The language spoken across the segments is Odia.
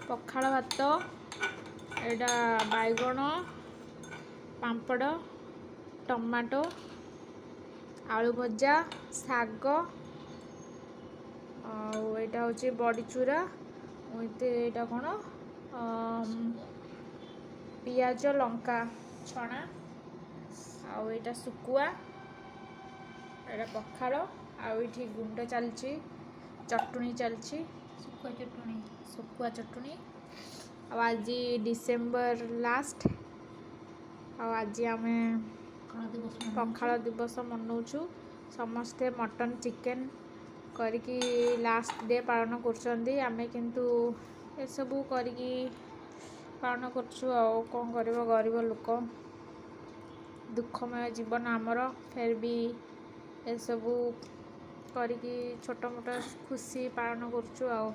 ପଖାଳ ଭାତ, ଏଇଟା ବାଇଗଣ, ପାମ୍ପଡ଼, ଟମାଟୋ, ଆଳୁ ଭଜା, ଶାଗ, ଆଉ ଏଇଟା ହେଉଛି ବଡ଼ିଚୁରା, ଏଇଟା କ'ଣ ପିଆଜ ଲଙ୍କା ଛଣା, ଆଉ ଏଇଟା ଶୁଖୁଆ, ଏଇଟା ପଖାଳ। ଆଉ ଏଇଠି ଗୁଣ୍ଡ ଚାଲିଛି, ଚଟୁଣି ଚାଲିଛି, ଶୁଖୁଆ ଚଟୁଣି, ଶୁଖୁଆ ଚଟୁଣି। ଆଉ ଆଜି ଡିସେମ୍ବର ଲାଷ୍ଟ, ଆଉ ଆଜି ଆମେ ପଖାଳ ଦିବସ ମନାଉଛୁ। ସମସ୍ତେ ମଟନ୍ ଚିକେନ୍ କରିକି ଲାଷ୍ଟ ଡେ ପାଳନ କରୁଛନ୍ତି, ଆମେ କିନ୍ତୁ ଏସବୁ କରିକି ପାଳନ କରୁଛୁ। ଆଉ କ'ଣ କରିବ ଗରିବ ଲୋକ, ଦୁଃଖମୟ ଜୀବନ ଆମର, ଫେର୍ ବି ଏସବୁ କରିକି ଛୋଟ ମୋଟ ଖୁସି ପାଳନ କରୁଛୁ। ଆଉ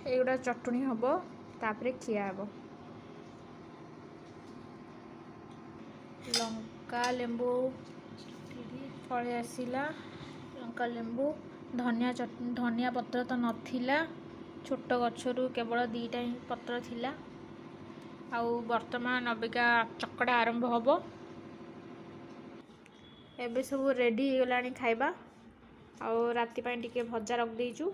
ଏଇଗୁଡ଼ା ଚଟୁଣି ହେବ, ତାପରେ ଖିଆ ହେବ। ଲଙ୍କା ଲେମ୍ବୁ ପଳେଇ ଆସିଲା, ଲଙ୍କା ଲେମ୍ବୁ ଧନିଆ ଧନିଆ ପତ୍ର ତ ନଥିଲା, ଛୋଟ ଗଛରୁ କେବଳ 2ଟା ହିଁ ପତ୍ର ଥିଲା। ଆଉ ବର୍ତ୍ତମାନ ଅବିକା ଚକଡ଼ା ଆରମ୍ଭ ହେବ। ଏବେ ସବୁ ରେଡ଼ି ହେଇଗଲାଣି ଖାଇବା, ଆଉ ରାତି ପାଇଁ ଟିକେ ଭଜା ରଖିଦେଇଛୁ।